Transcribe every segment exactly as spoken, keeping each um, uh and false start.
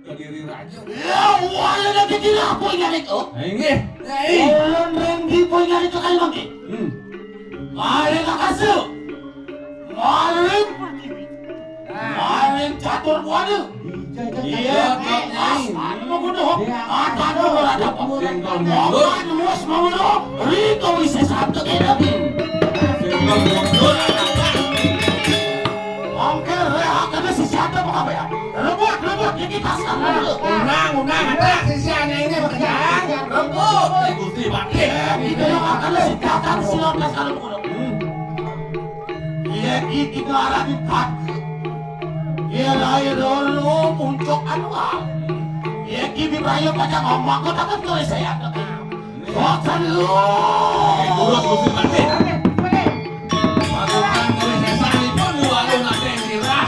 Kediri Raja. Ya, wala na kediri apa yang itu? Inggih, Nyai. Ulun Renggi pun nyari ke kayu mangke. Hmm. Mari kakase. Mari. Mari catur buana. Iya, Nyai. Anu membunuh. Mata anu berada. Sing mundur. Obat luas membunuh. Riko bisa satu kena. Sing mundur. Mangke reha kena si siapa apa ya? Rebut, rebut, ini tas kamu dulu. Unang, unang, ada sisi aneh ini bekerjaan. Rebut, Gusti Patih. Kita yang akan si datang si lotas kalau kuno. Iya, kita arah di kat. Iya, lahir dulu, puncak anu, ah. Iya, kita bayar pada ngomong, aku takut kalau saya. Boten lho. Durus Gusti Patih. Pasukan kuwi sesanipun walu nate sirah.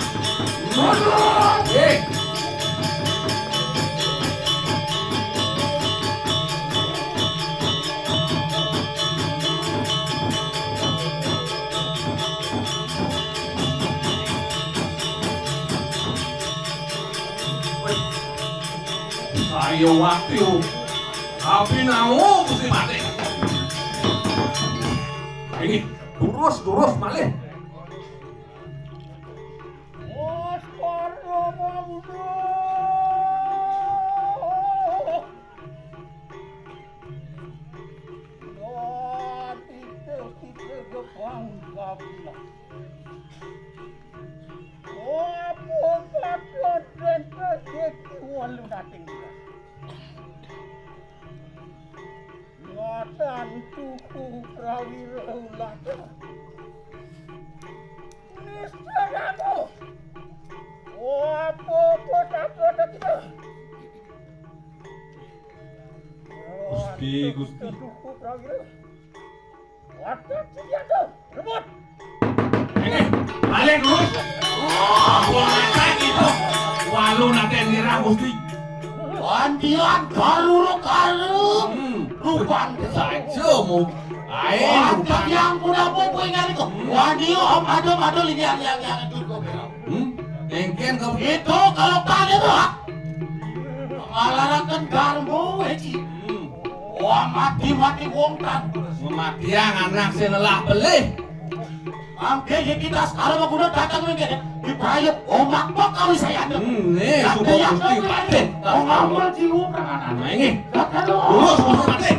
Durus. Nggih. Ayo waktu. Tapi nau Gusti Patih. Ini durus, durus malih. Apa kata dan terjadi walu nating. Ngatan tuku prawira ulata. Nistanamu. Apa kota-kota kita? Gusti, Gusti. Tuku prawira. Waduh, dia tuh. Rebut. Ini, balik terus. Wah, wah, kayak gitu. Walu nate nirah, Gusti. Andian karuru karu. Hmm. Rupan saja mu. Ayo, rupan. Yang pun apa pun ingat itu. Wah, dia om ada, ada lihat yang, yang itu kok. Hmm? Engken kau. Itu kalau tadi tuh, ha? Ngalaraken garmu, Eci. Hmm. Wah, mati-mati wong kan. Mematiang anak sing lelah belih. Mangke yen kita sekarang mau guna datang ning kene, dibayep omak kok kau saya. Hmm, nih, sudah Gusti Patih. Wong amul jiwa pranganan. Nah, ini. Datang lu. Lurus, Gusti Patih.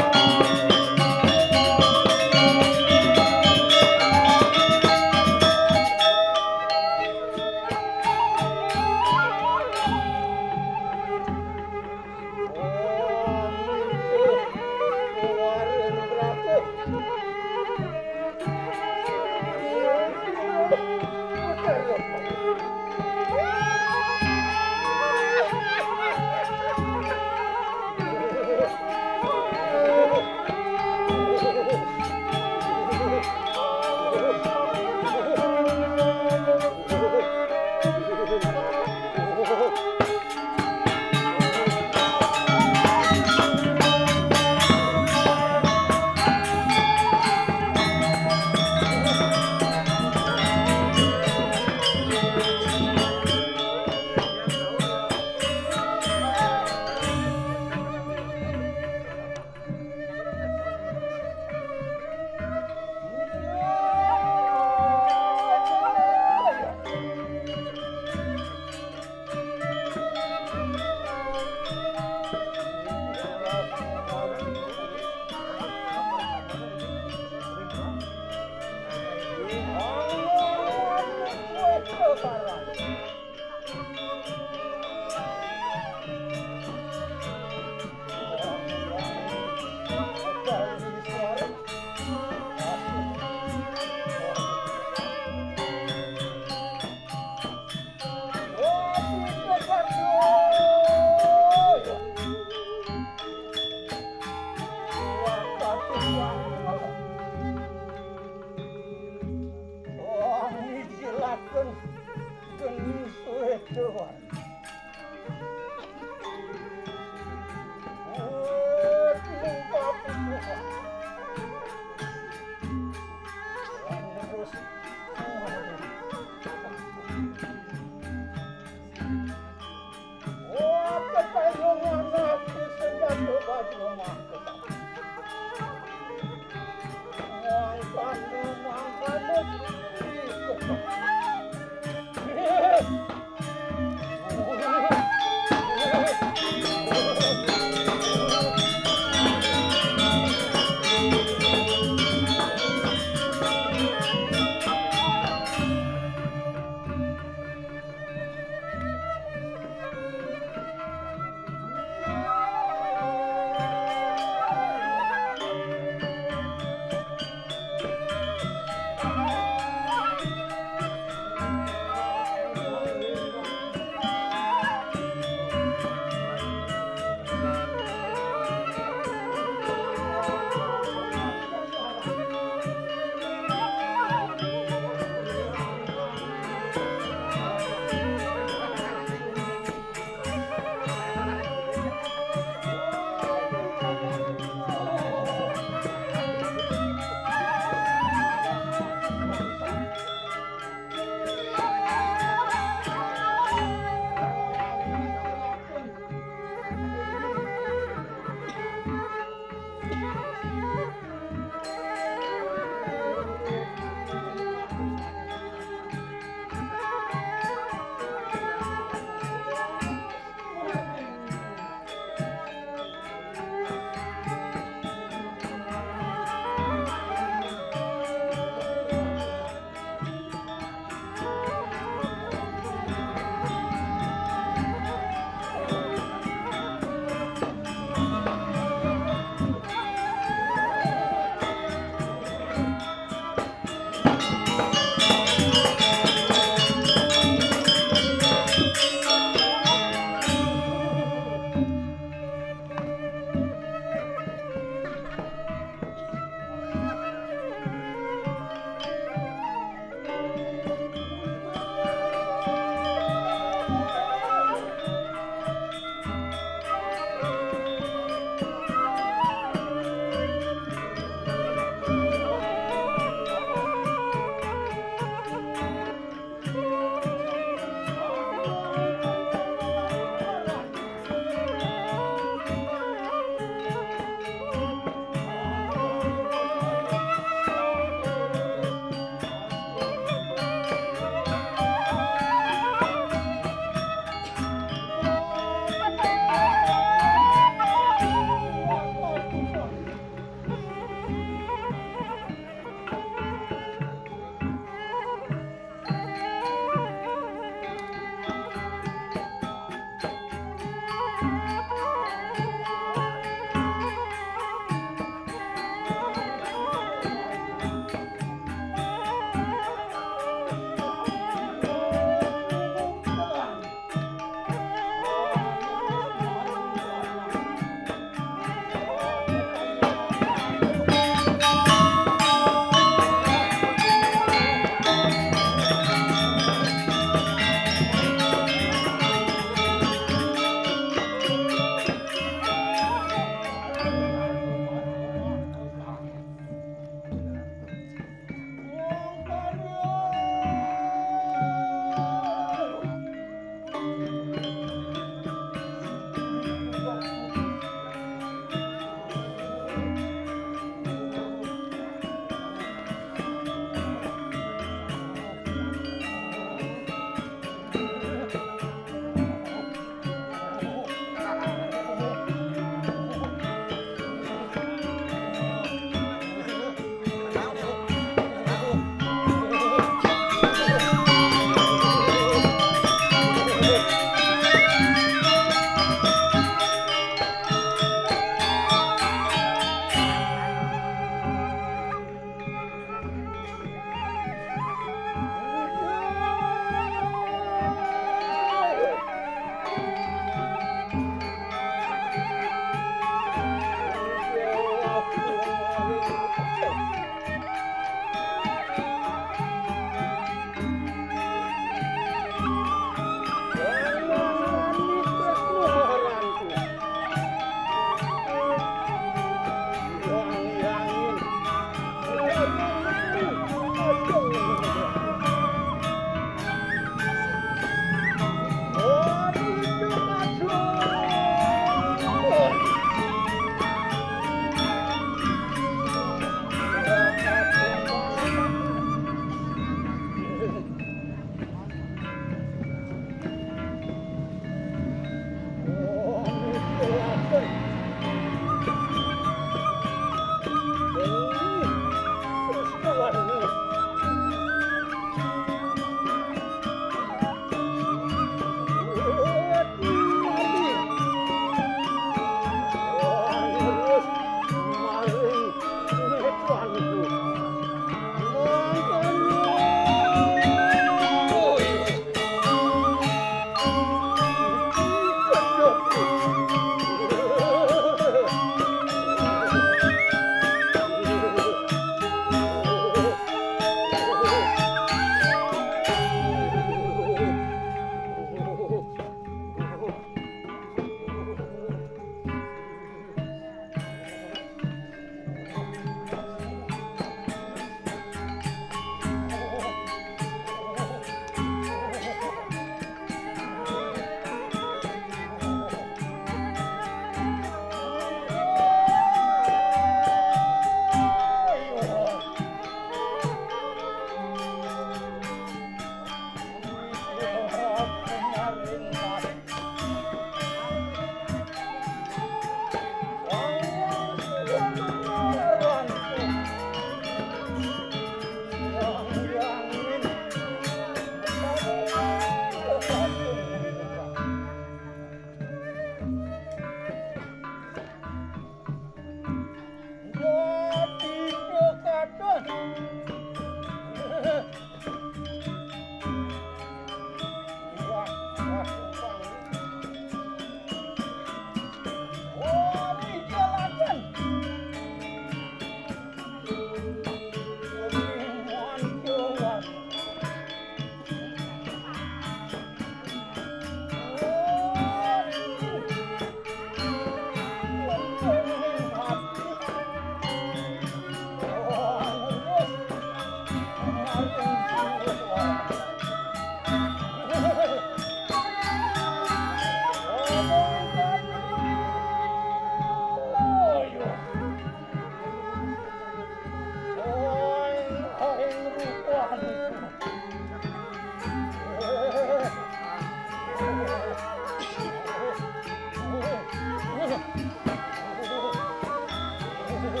Oh,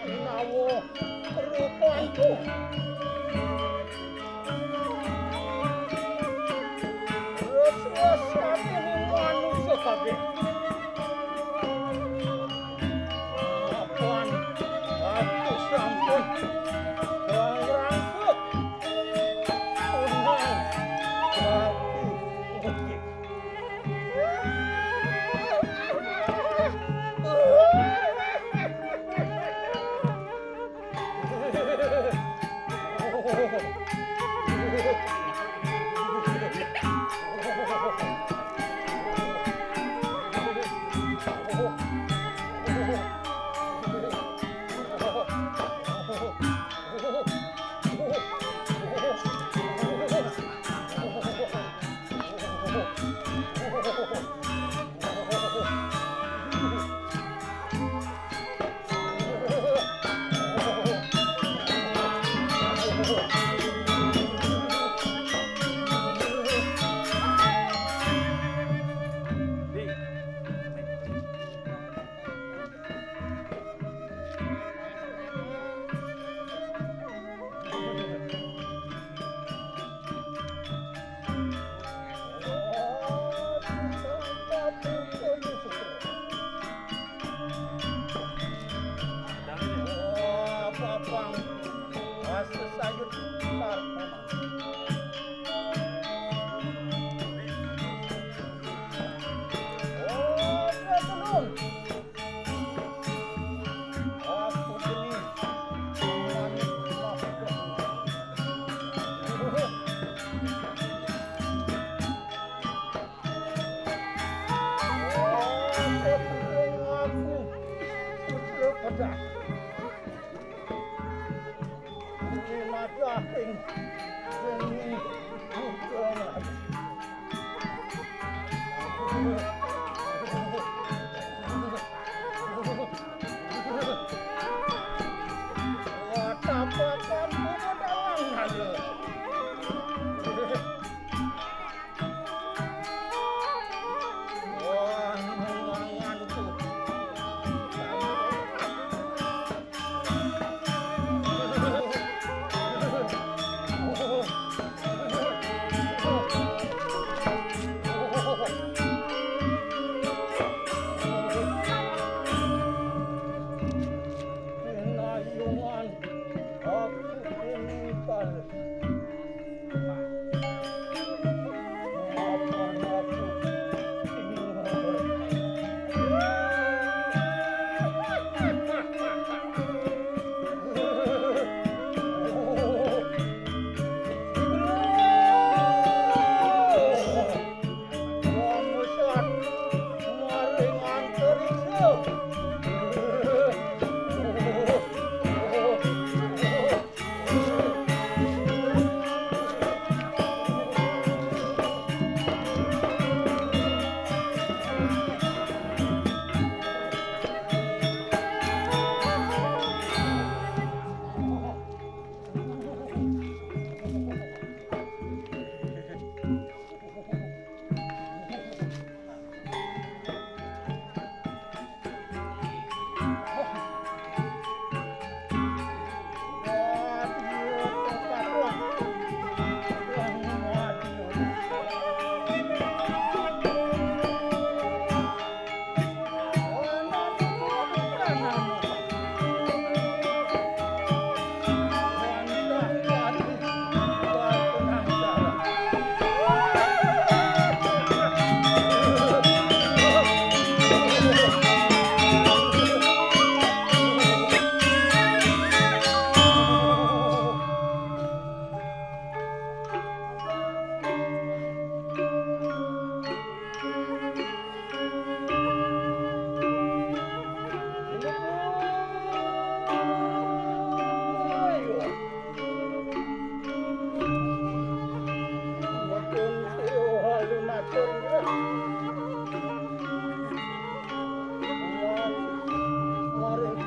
punawa rupanku. Rasa-rasane manusa kabeh. Kapan aku sampun ngrangsuk. Punang aku.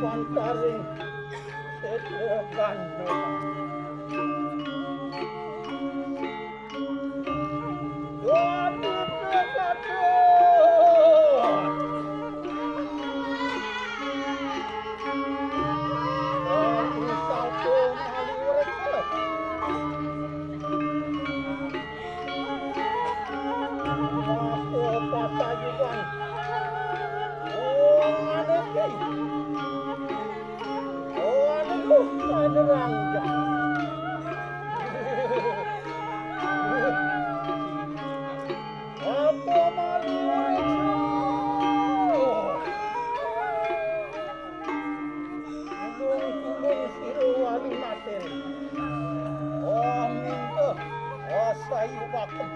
pantaring sedegan. Waduh, waduh. Waduh, satu maliwir. Aku patayuan. Oh, anak ni. Oh, anak tu. Ada rangga. Apa malu itu? Tulung-tulung sira wali maten. Oh, minta. Oh, sayu bakem.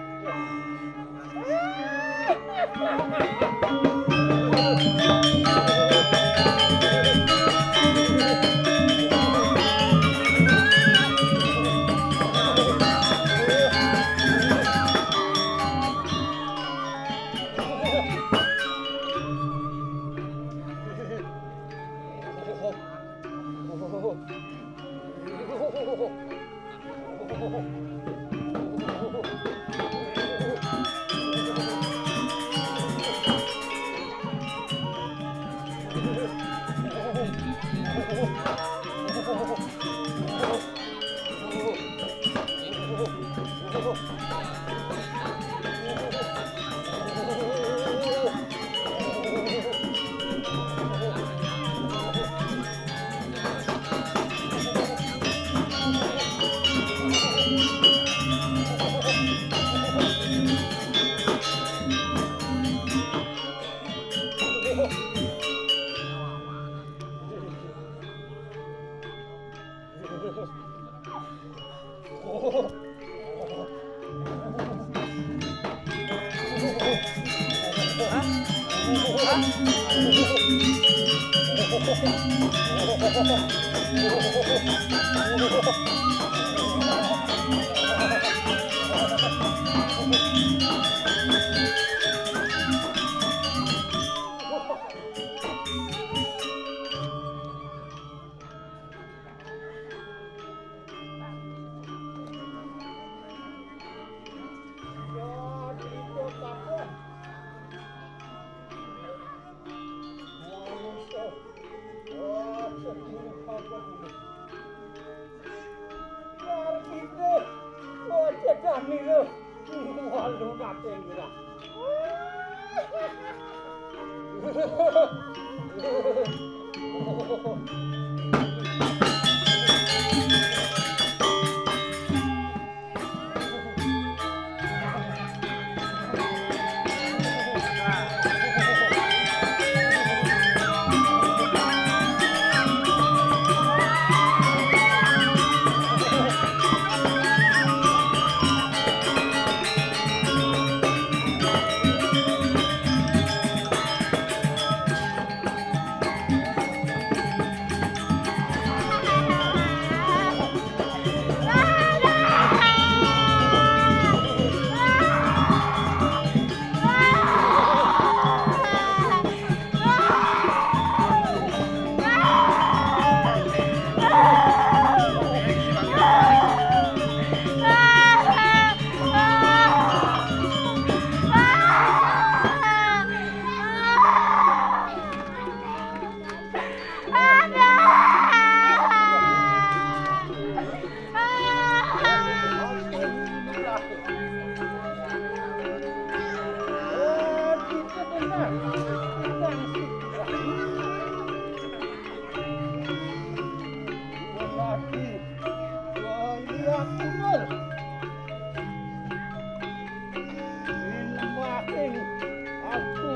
Aku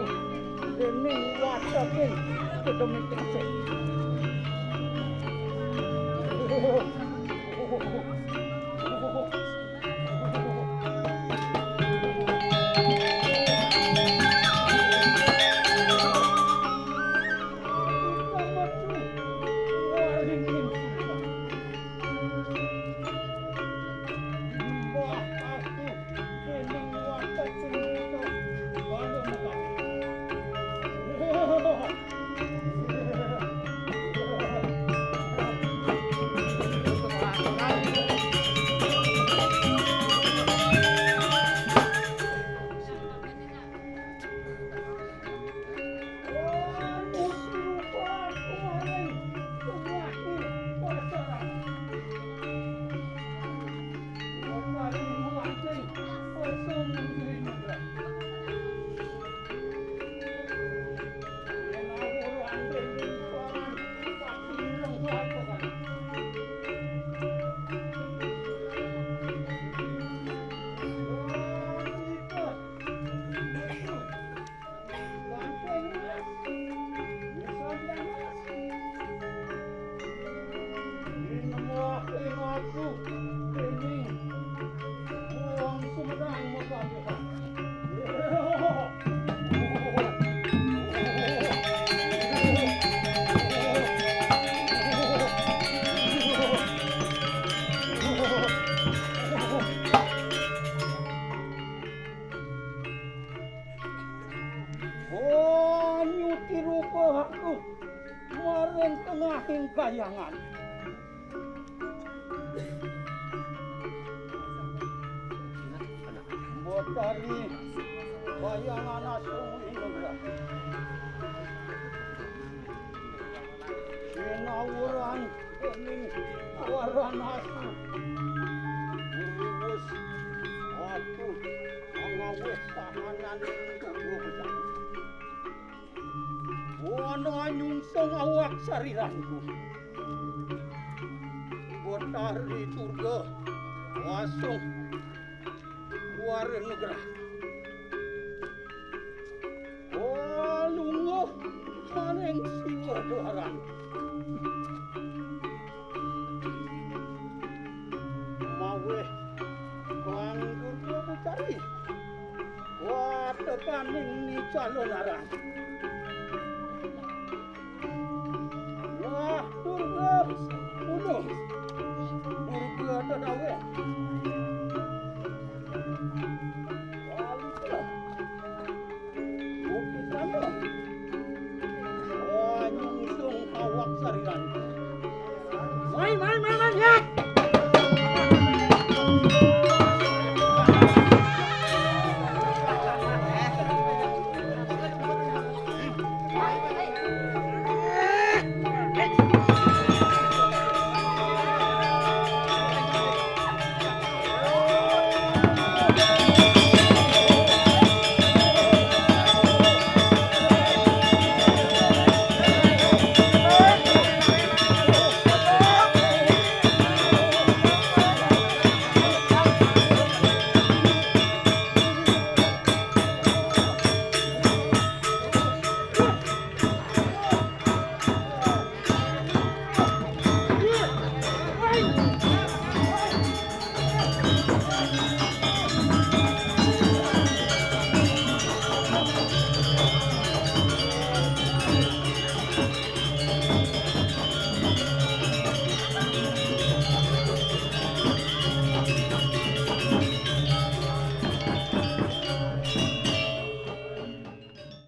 dening wacaning kedemi tersik. Oh, nyuti rupa aku maring tengahing kayangan. Betari kayangan asung inugra. Sinawuran dening Waranasi. Uriwus aku mangawis sahanan ing tubuh besar. Wana nyungsung awak sariranku. Betari Durga wasung wara nugrah. Oh, lungguh maning siwa doaran. Maweh kang Durga Betari. Watepaning ni calon arang. Wah, Durga, uduh. Durga tadaweh.